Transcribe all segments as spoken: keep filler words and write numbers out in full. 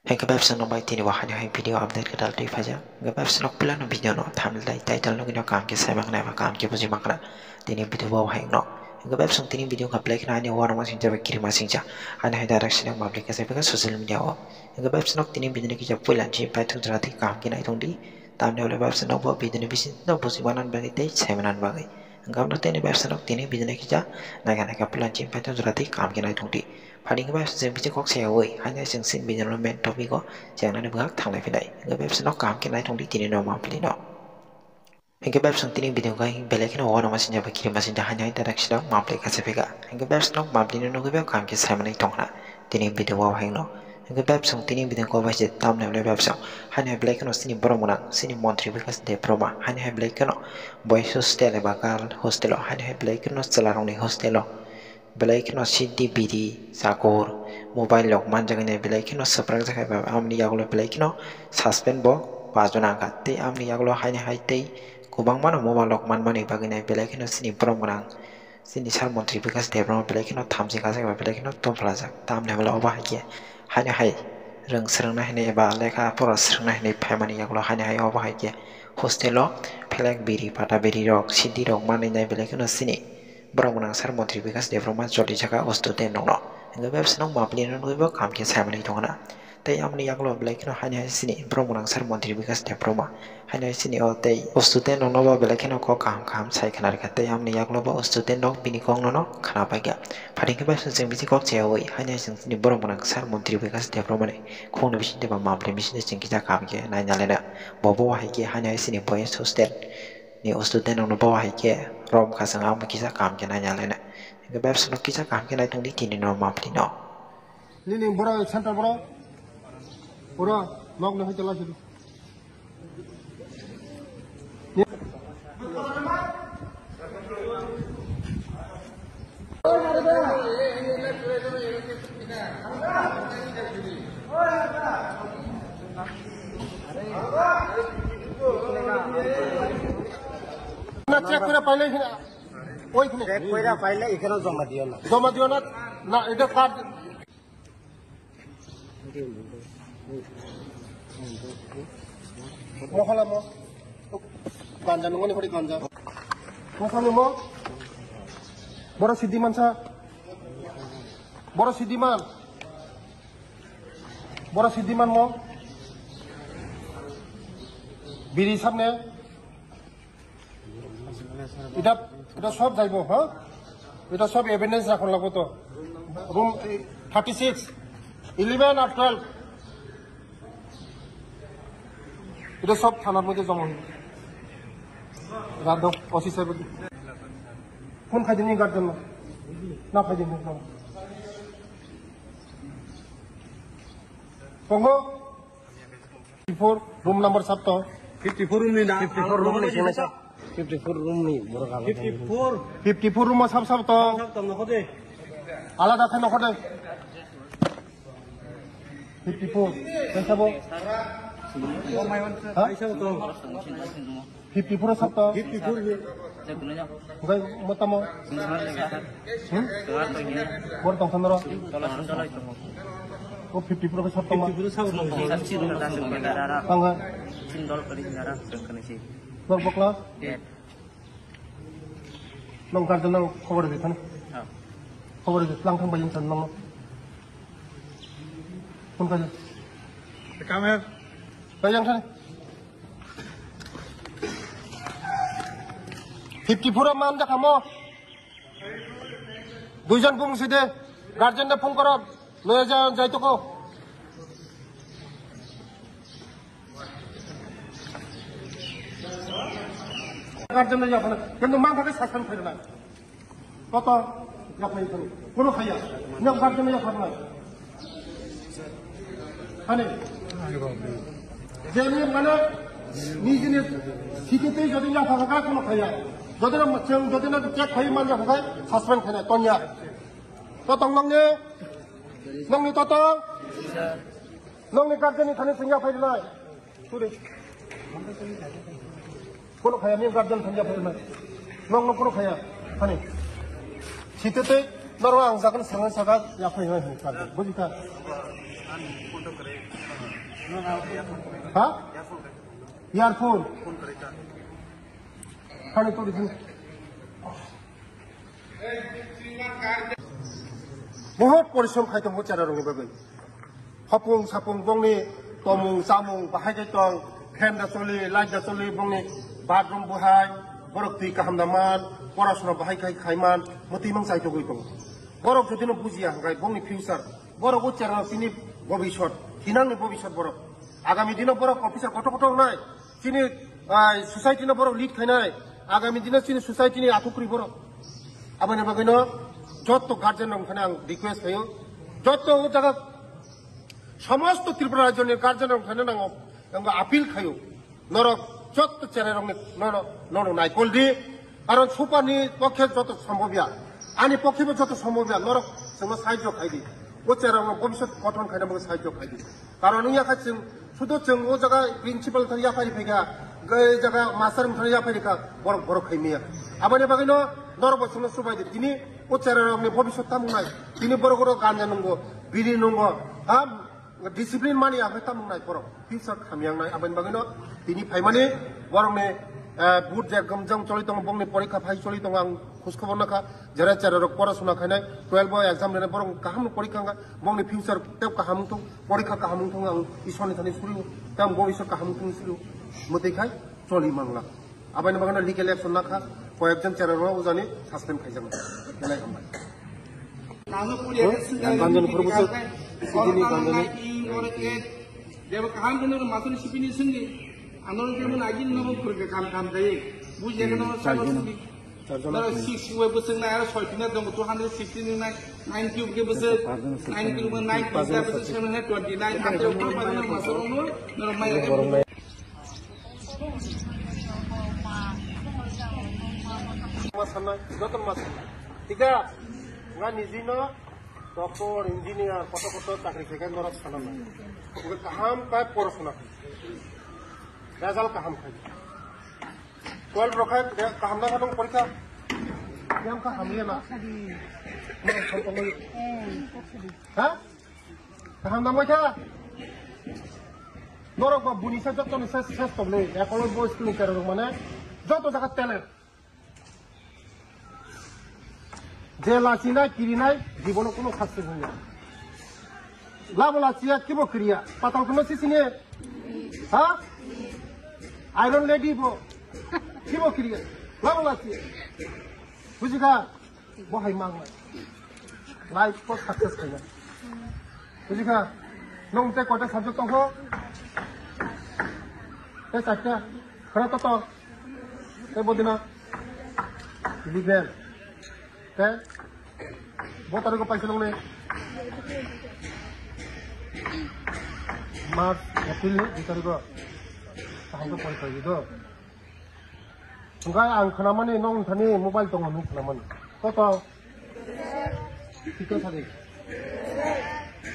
Hingke bebsong no bai tini bo haino hai video update kwtal twi phaijak. Hingke bebsong no puila no video no thumbnail tei title no kino kaham khe sai mankhna eba kaham khe buji mankhna tini video bo hai no. Hingke bebsong tini video kha belai kheno ani uanama singcha bai kirima singcha. Haino hai direct sini public khe sai social media o. Hingke bebsong no tini video ni kisa puila ni paithak jora twi kaham khe nai tong di. Tamni ulo bebsong no bo video ni bising no buji manani bagwi tei sai manani bagwi. Hingke abo no tini bebsong no tini video ni kisa naikha naikha puila ni paithak jora twi kaham khe nai tong di. Phaidi khe bai chwng bisi kok sayawi, haino hai chwng chini video no main topic o chengnani bwkhak thanglai phinai. Hingke bebsong no kaham khe naithong di tini no monthly no. Hingke bebsong tini video khe belai kheno uanama singcha bai kirima singcha haino hai direct sida monthly kha se phika. Hingke bebsong no monthly no nugwi bai kaham khe sai manwi tongkha tini video o hai no. Hingke bebsong tini video khe bai se thumbnail le bebsong haino hai belai kheno chini borok mwnang chini montri Bikash Debbarma haino hai belai kheno boys hostel eba girl hostel o haino hai belai kheno chwla rokni hostel o. Belai kheno C D, biri, chakur, mobile rok manjak hwnwi belai kheno swprangjak hai ba, aboni yagulo belai kheno suspend bo bajuna wngkha. Tei aboni yagulo haino hai tei kwbangma no mobile rok manmani bagwi nai belai kheno chini borok gwnang chini sar montri Bikash Debbarma belai kheno thamchi kajak ba belai kheno tophlajak. Tamni hwnba obo hai khe haino hai rwng swrwngna hinwi eba lekha pora swrwngna hinwi phaimani yagulo haino hai obo hai khe hostel o phelek biri pata biri rok C D rok manwi nai belai kheno chini borok gwnang sar montri Bikash Debbarma choli saka o student rokno. Hingke bebsong no monthly no nugwi bo kaham khe sai manwi tongna. Tei aboni yagulo belai kheno haino hai chini borok gwnang sar montri Bikash Debbarma haino hai chini o tei o student rokno bo belai kheno kok kaham kaham sai khna rwkha. Tei aboni yagulo bo o student rok bini kok no no khna paikha. Phaidi khe bebsong chwng bisi kok sayawi haino hai chwng chini borok gwnang sar montri Bikash Debbarma ni khokni bisingtwi ba monthly bisingtwi chwng kisa kaham khe naina lena. Bo bo hai khe haino hai chini boys hostel ni student rokno bo hai khe rom kha chwng amo kisa kaham khe naina lena. Hingke bebsong no kisa kaham khe nai tong di tini no monthly no. Nini borok center borok. Borok nok no hotel asidi. না, চেক করে পাইলে এখানে, ওইখানে। চেক করে পাইলে এখানেও জমা দিও না। জমা দিও না। না, এটা card. Mohola mo. Ganja nungoni hori ganja. Mohola mo. Boro siddhi mansa. Boro siddhi man. Boro siddhi man mo. Biri samne. এটা, এটা সব যাইব, হ্যাঁ? এটা সব এভিডেন্স রাখা লাগবো তো। রুম থার্টি সিক্স, ইলেভেন আর টুয়েলভ। এটা সব থানার মধ্যে জমা হইব। রাত দাও, ওসি সাহেব। ফোন খাই দিন গার্জেন না। না খাই দিন, না। Pongo? Fifty four room number sabto. Fifty four room ni na. Fifty four room ni sina sa. Fifty four room ni borok abo. Fifty four. Fifty four room sab sabto. Sabto nokode. Alada khe nokode. Fifty four. Kaisa bo. Ha? Kaisa bo. Fifty four sabto. Fifty four ni. Oke, mo tamo. Hmm? Bor tong sandro. O fifty four ke sabto ma. Tanga. Bor bokla. Nong garden nong khobor di thani. Khobor di lang thang bayang san nong. Phone ka. Come here. Bayang thani. Fifty four man jakha mo. Duijon bung side, guardian de phone koro, loya ja, jai toko. Guardian de yaphana, kintu man thake sasan phairna. Koto yaphai thani, kono khaya, nya guardian de yaphana. Hani, jeni mane, nijini sikiti jodi yaphana ka kono khaya. Jodi na cheng, jodi na check khai man yaphana, suspend khana, tonya. Totong nongni, nongni totong. Nongni guardian ni thani singya phai lai. Suri. Kono khaya ni guardian singya phai lai. Nong nong kono khaya. Hani. Sitete noro ang jagan sangan saga ya phai lai hani guardian. Bujikha. Ha? Earphone. Khani to dikhun. Bohot porishrom khai tongo chera rokni bagwi. Hopung sapung bongni tomung chamung bahai khai tong, fan da choli, light da choli, bongni bathroom bahai, borok twi kaham da man, porasona bahai khai khai man, mwtwi mang chai togwi tongo. Borok jotino bujiya hwnkhe bongni future, borok o chera chini bobisot, thinangni bobisot borok. Agami dino borok officer kotor kotor wngnai, chini, ah, society no borok lead khainai, agami dino chini society ni athukri borok. Aboni bagwino jotto guardian rok thani ang request khayo, jotto o jaga somosto Tripura rajyoni guardian rok thani nango, nango appeal khayo, norok jotto chera rokni nono, nono naikol di, karon super ni pokhe joto sombhob ya, ani pokhe bo joto sombhob ya, norok chwngno sahajyo khai di, o chera rok bhobishyot gothon khaina bagwi sahajyo khai di. Karon wngya kha chwng, sudo chwng o jaga principal thani yaphari phaikha, gai jaga master thani yaphari kha, borok, borok khai maya. Aboni bagwino norok bo chwngno subai di. Tini o chera rokni bhobishyot tamung nai. Tini borok oro ganja nungo, biri nungo, ha, discipline mani ya khe tamung nai borok. Future khamyang nai. Aboni bagwino tini phaimani borokni, eh, board je gomjang choli tongo, bongni porikha phai choli tongo, ang khuskobor nakha. Jera chera rok porasona khainai, twelve o exam rinai, borok kaham no porikha wngkha, bongni future tei kaham wngthung, porikha kaham wngthung, ang Iswar ni thani suri, tei ang bo Iswar kaham wngthung suri, mwtwi khai choli mangla. Aboni bagwino legal action nakha, koyekjon chera rok ujani suspend khaijak. Belai hambai. Ganjani purbo se, sijini ganjani. Deba kaham kono masuk sipini sini, ano deba lagi nono purga kam kam dai, bu jaga nono sama sini. Tara six way bwswk nai, aro soi pina tongo, two hundred sixty ni nai, nine cube ke bwswk, nine cube nine cube ta bwswk seven hundred twenty nine, ang tong tong pai nang masa ono, norok mai. Ma sanai, joto ma sanai. Tiga, nga nijino doctor, engineer, koto koto chakri khe norok sanai. Nga kaham kai porosona. Result kaham khai. Twelve rok khai, kaham na khatong porikha. Yang ka hamle na. Ha? Kaham na moikha. Norok ba buni sa joto ni ses ses to le. Ekolo boys kini kero mane. Joto jaga talent. Je lachina kirinai jibono kuno khasni hwnwi. Labo lachiya kibo kiriya, patal kuno sisini. Ha? Iron lady bo. Kibo kiriya. Labo lachiya. Bujikha? Bo hai mangnai. Life ko success khaina. Bujikha? Nong te kota subject tongkho? Te chatta. Khara to to. Te bodina. Legal. Te? Bo tarikh paisa nung ne? March, April ni dui tarikh. Taham to pori pori do. Hingke ang khnamani nong thani mobile tongo hinwi khnamani. Koto? Tito sadi.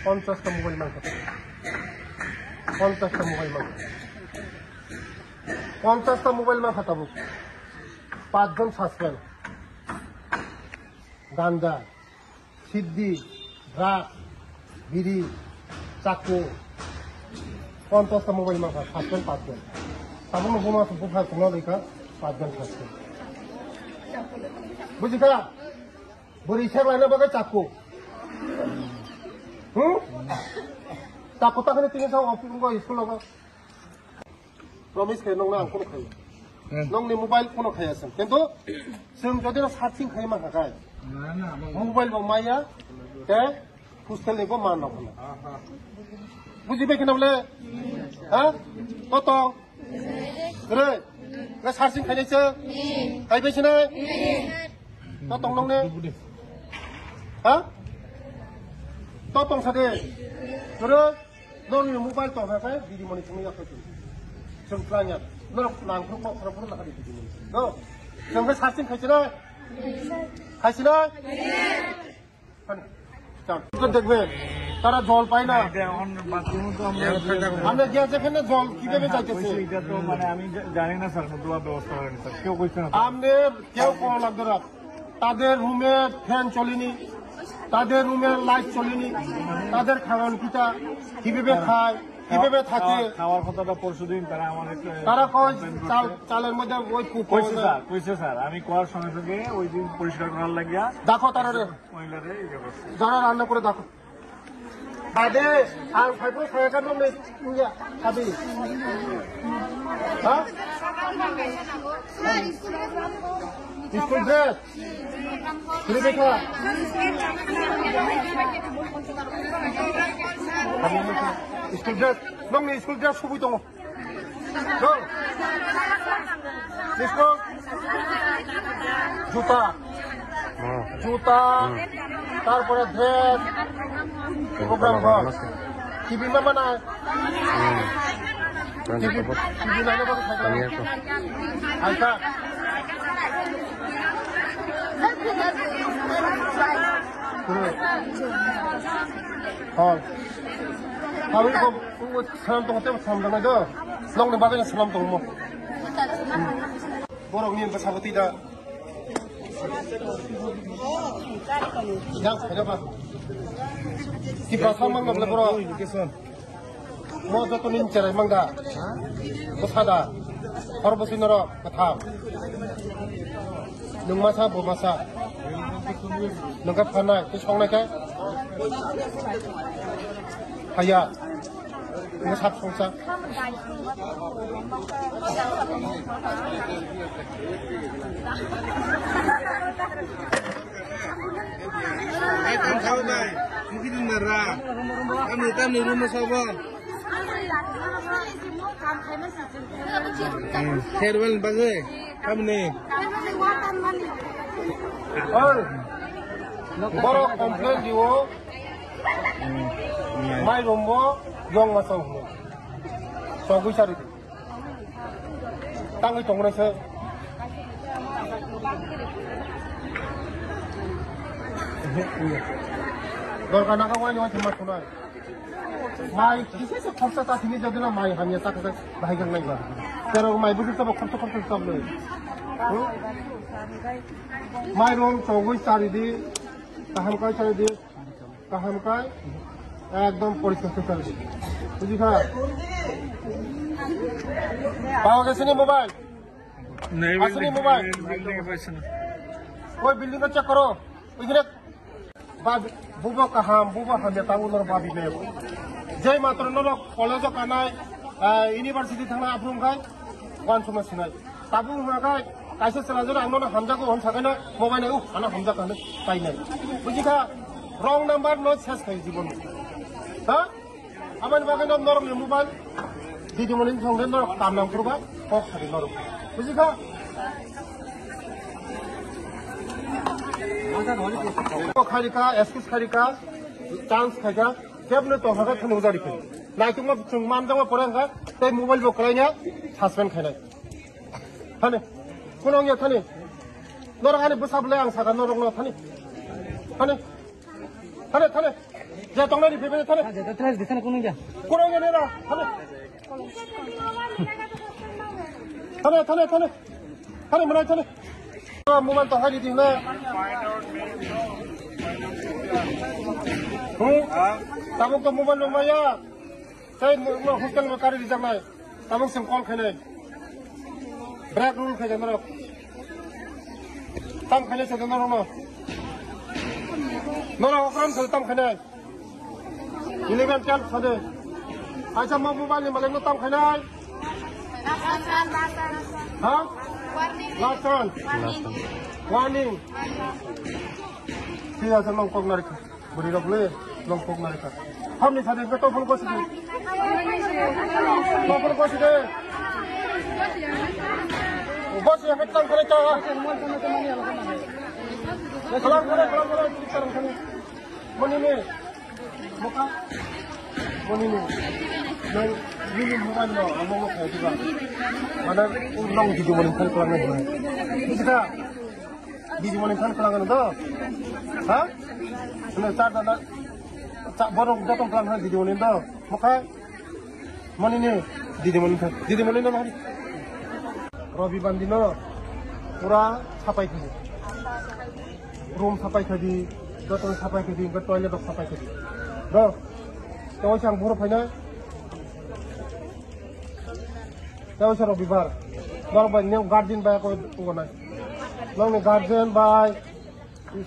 Ponchas ta mobile mangkha. Ponchas ta mobile mangkha. Ponchas ta mobile mangkha tabuk. Pachjon suspend. Ganja, siddi, drugs, biri, chakku, ponchas ta mobile mangkha, suspend pachjon. Tabukno buma bupha chwngno rikha, pachjon suspend. Bujikha? Bwrwi sek laina bagwi chakku. Hmm? Chakku ta khani tini sa office ngo school logo. Promise khe nongno ang kuno khaiya. Hmm. Nongni mobile kuno khaiya seng. Kintu seng jodi no searching khai ma hakai. Na, na, na. Mobile bo maya, te hostel ni bo ma no khna. Aha. Buji bai khna bole? Ha? Koto? Kre? Kre searching khai se? Khai bai sina? Koto nongni? Ha? To tong sa de. Kre? Nongni mobile tong kha khe didi mani thangwi yakhai tong. Chwng twlang ya. Norok nang phuru kok phuru phuru nakhadi didi mani. No. Chwng khe searching khaisi na? Khaisi na? Hani. Chal. তো দেখবে, তারা জল পায় না। এটা অন্য বাথরুমে তো আমরা আমরা গিয়ে সেখানে জল কিভাবে যাইতেছে? এটা তো মানে আমি জা-, জানি না স্যার, মতলব ব্যবস্থা হয়নি স্যার, কেউ কইছে না। আপনি কেউ কল লাগবে না। তাদের রুমে ফ্যান চলেনি, তাদের রুমে লাইট চলেনি, তাদের খাওয়ান কিতা, কিভাবে খায়, কিভাবে থাকে। খাওয়া-, খাওয়ার কথাটা পরশুদিন তারা আমার একটা তারা কয় complain করছে। চাল, চালের মধ্যে ওই কু-, কইছে কু-, স্যার, কইছে স্যার, আমি করার সঙ্গে সঙ্গে ওই দিন পরিষ্কার করার লাগিয়া দেখো তারা রে। মহিলারে ইয়ে করছে। যারা রান্না করে দেখো। বাদে, ang phai phano saya kan nung ni, iya, sabi. Ha? School dress. Sini beka. School dress. Nung ni school dress subui tongo. Go. Disco. Juta. Hmm. Juta. Hmm. Tarpore dress. Program hall. T V ma mana? Hmm. T V, T V mana ba? Aika. Hmm. Hall. Hall ko. Salam tong tebo salam tong do. Nong ni bagwi salam tong mo. Borok ni bwsa bwtwi da. Yang phai da ba. Tipra samang nokle borok. Mo joto ni cherai mang da. Bwsa da. Hor bwswi norok kwtham. Nwng masa bo masa. Nwng khe phanai, tei songnai khe. Haya. Nwng sak songsa. Ai, tam sao bai. Mungkin marah. Kami, kami rumah sabar. Farewell bagwi kamni. Oi, borok complain diwo. Mai rombo yong masong hino. Sogwi sari. Tangwi tongnai se. Dorkar naga wani wani thangma thunai. Mai kisa se khorsa ta sini jadina mai hamya ta kasa bahai gang nai ba. Tero mai buju ta khorsa khorsa ta le. Hmm? Mai rom chogwi sari di. Kaham kai sari di. Kaham kai. Ekdom poriskar se sari di. Buji kha? Pawa gese ni mobile? Nahi, asli building, mobile. Building paisa na. Oi building ko check karo. Oi gire. Babi, bubo kaham, bubo hamya, tabuk norok babi me. Jai matro norok college o kanai, ah, university thangnai aphuru wngkha, uansukma sinai. Tabuk wngkha khe, kaisa chwla jora ang nono hamjago hwn sakhai no, mobile nai, uh, ano hamjak hinwi painai. Buji kha, wrong number no ses khai jibon. Ha? Aboni bagwi no norok ni mobile, didi moni thong de norok kam nang phuru ba, kok sari norok. Buji kha? Kok khari kha, excuse khari kha, chance khai kha, kebno tong kha thani ujari kha. Naitukma chwng manjakma pore wngkha, tei mobile bo kwlaina suspend khainai. Thani, kuno wngya thani. Norok ani bwsa bwlai ang sakha norok no thani. Thani. Thane, thane. Je tongnai ni phaibai thane. Je tongnai ni phaibai thane, kuno ya. Kuno ya nera. Thane. Thane, thane, thane. Thane, mwnai thane. Mobile to hari di na. Hmm? Tabuk to mobile no maya. Sai no hostel no kari di janai. Tabuk seng call khainai. Break rule khainai norok. Tam khainai sa norok no. Norok okram sa tam khainai. Eleven, twelve sade. Aisa mo mobile ni malek no tam khainai. Ha? Last chance. Warning. Thik ase, nong kok narikha. Bwrwi rok le, nong kok narikha. Hamni sade, to phone kosi de. To phone kosi de. Bosi ya, metang kare cha. Khalang kare, khalang kare, khalang kare. Mani ne. Boka. Mani ne. Nang, nini mobile no, amo mo khai diba. Mana, nong video mani khai khalang ne. Kita. Didi moni khan kwlang ano do? Ha? Ano char dana. Cha borok joto kwlang khan didi moni do. Mokha moni ni didi moni khan. Didi moni no hari. Robi bandi no pura sapai khadi. Room sapai khadi. Joto sapai kedi, hingke toilet rok sapai kedi. Do. Tei waisa ang buphuru phainai. Tei waisa Robibar. Norok bai neng guardian bai ako tugonai. Nongni guardian bai,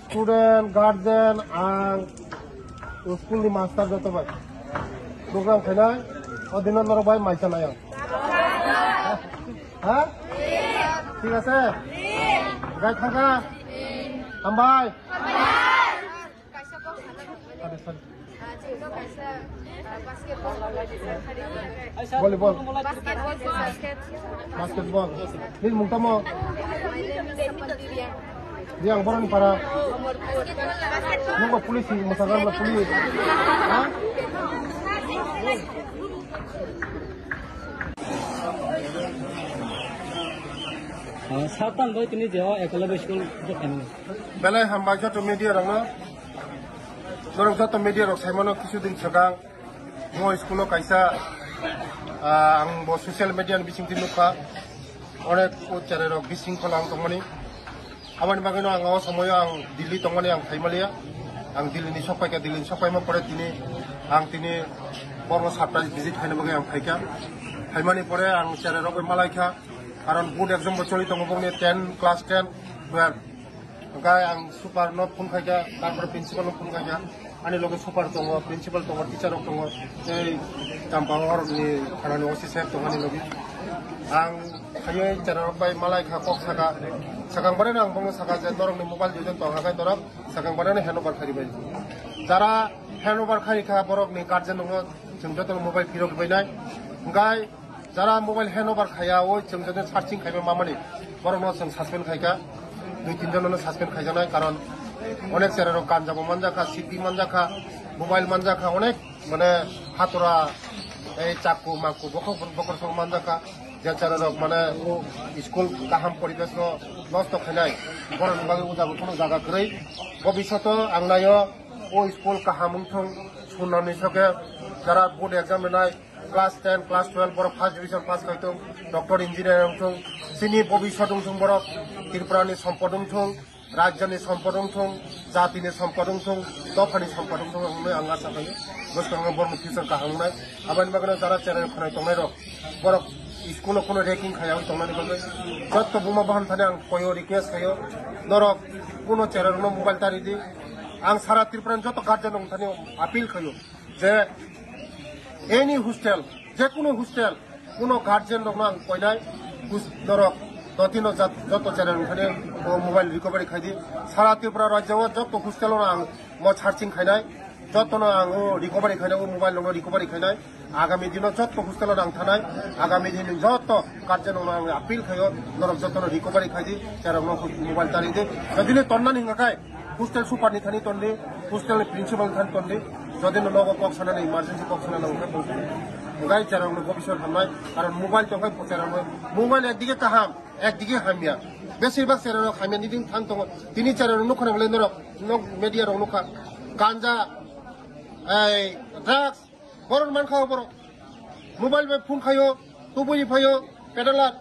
student, guardian, ang school ni master joto bai. Program khainai. O dino norok bai mai chanai ang. Ha? Thik ase? Gai thangkha? Hambai. Kaisa kok sana. Sorry, sorry. Ah, jikto kaisa, ah, basketball. Volleyball. Basketball, basket. Basketball. Nini mung tamo? My name is Sampanti Riang. Riang, boroni para. Basketball. Nungba police ni mwsagan ba police. Ha? Ah, Satan bai tini je o Eklavya school je khainai. Belai hambai joto media rokno. Norok joto media rok saimano kisu din swkang. Mo school o kaisa, ah, ang bo social media ni bisingtwi nukha. Onek o cherai rok bising kolang tongmani. Aboni bagwino ang o somoyo ang Delhi tongmani ang phaimaliya. Ang Delhi ni sokpaikha, Delhi ni sokpaima pore tini ang tini borno surprise visit khaina bagwi ang phaikha. Phaimani pore ang cherai rok bai malaikha. Karon board exam bo choli tongo bongni ten, class ten, twelve. Hingke ang super no phone khaikha, tarpore principal no phone khaikha. Ani loge super tongo, principal tongo, teacher rok tongo. Tei Champang orokni thanani O C sir tongo ani loge. Ang khaiyoi cherai rok bai malaikha kok saka. Sakang bareno ang bongno saka je norokni mobile dui jon tong hakai norok sakang bareno handover khari bai. Jara handover khari kha borokni guardian rokno chwng jotono mobile phirok bai nai. Hingke Jara mobile handover khaiya, o chwng jani searching khaiba mamani, borokno chwng suspend khaikha, dui tin jonono suspend khaijaknai, karon onek cherai rok ganja bo manjakha, sidi manjakha, mobile manjakha, onek mane hatura, ei chakku makku bokhok bokhok sok manjakha, je cherai rok mane o school kaham poribesh no nosto khainai, borokni bagwi o jaga kheno jaga kwrwi, bobishoto ang naio o school kaham wngthong, sonnani soke jara board exam rinai, Class ten, class twelve borok first division pass khai thung, doctor, engineer wng thung, chini bobiswt wng thung borok, Tripura ni sompot wng thung, rajya ni sompot wng thung, jati ni sompot wng thung, dopha ni sompot wng thung, hwnwi ang asa khaio. Bwskango borokni future kaham wngnai. Aboni bagwino jara cherai khwnai tongnai rok, borok school o kheno ragging khaiya wng tongnani bagwi jotto buma bahan thani ang koyo, request khaio, norok kuno cherai rokno mobile ta ridi. Ang sara Tripura ni jotto guardian rok thani appeal khaio. Je any hostel, je kuno hostel, kuno guardian rokno ang koinai, hus-, norok dotino jat-, joto cherai rok thani o mobile recovery khaidi. Sara Tripura rajyo o joto hostel o ang mo searching khainai, jotono ang o recovery khainai, o mobile rokno recovery khainai. Agami dino joto hostel o ang thanai, agami dini joto guardian rokno ang appeal khaio, norok jotono recovery khaidi, cherai rokno mobile ta ridi. Jodi ni tonnani hingkha khai, Hostel super ni thani tondi, hostel ni principal ni thani tondi, jodi no nogo kok sanani emergency kok sanani wngkha kok sanani. Gai cherai rok no bobiswt hamnai, karon mobile tongkha cherai rok no, mobile ekdige kaham, ekdige hamya. Besir bak cherai rok hamya ni din thang tongo, tini cherai rok nukha na belai norok, nok media rok nukha, ganja, ei, drugs, Borok mankha o borok. Mobile bai phone khaio, tubui phaio, pedalar.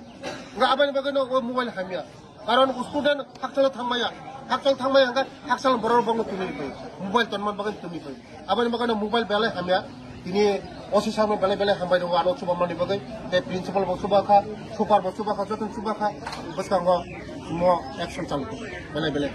Nga abani bagwi no o mobile hamya. Karon student hakchalo thangmaya. Hakchal thangmaya hwnkhe hakchal borok bongno tumi phaio. Mobile tonman bagwi tumi phaio. Abani bagwi no mobile belai hamya. Tini O C sir no belai belai hambai rwo ano chuba mani bagwi. Tei principal bo chuba kha, super bo chuba kha, joto chuba kha. Bwskango mo action chalu belai belai.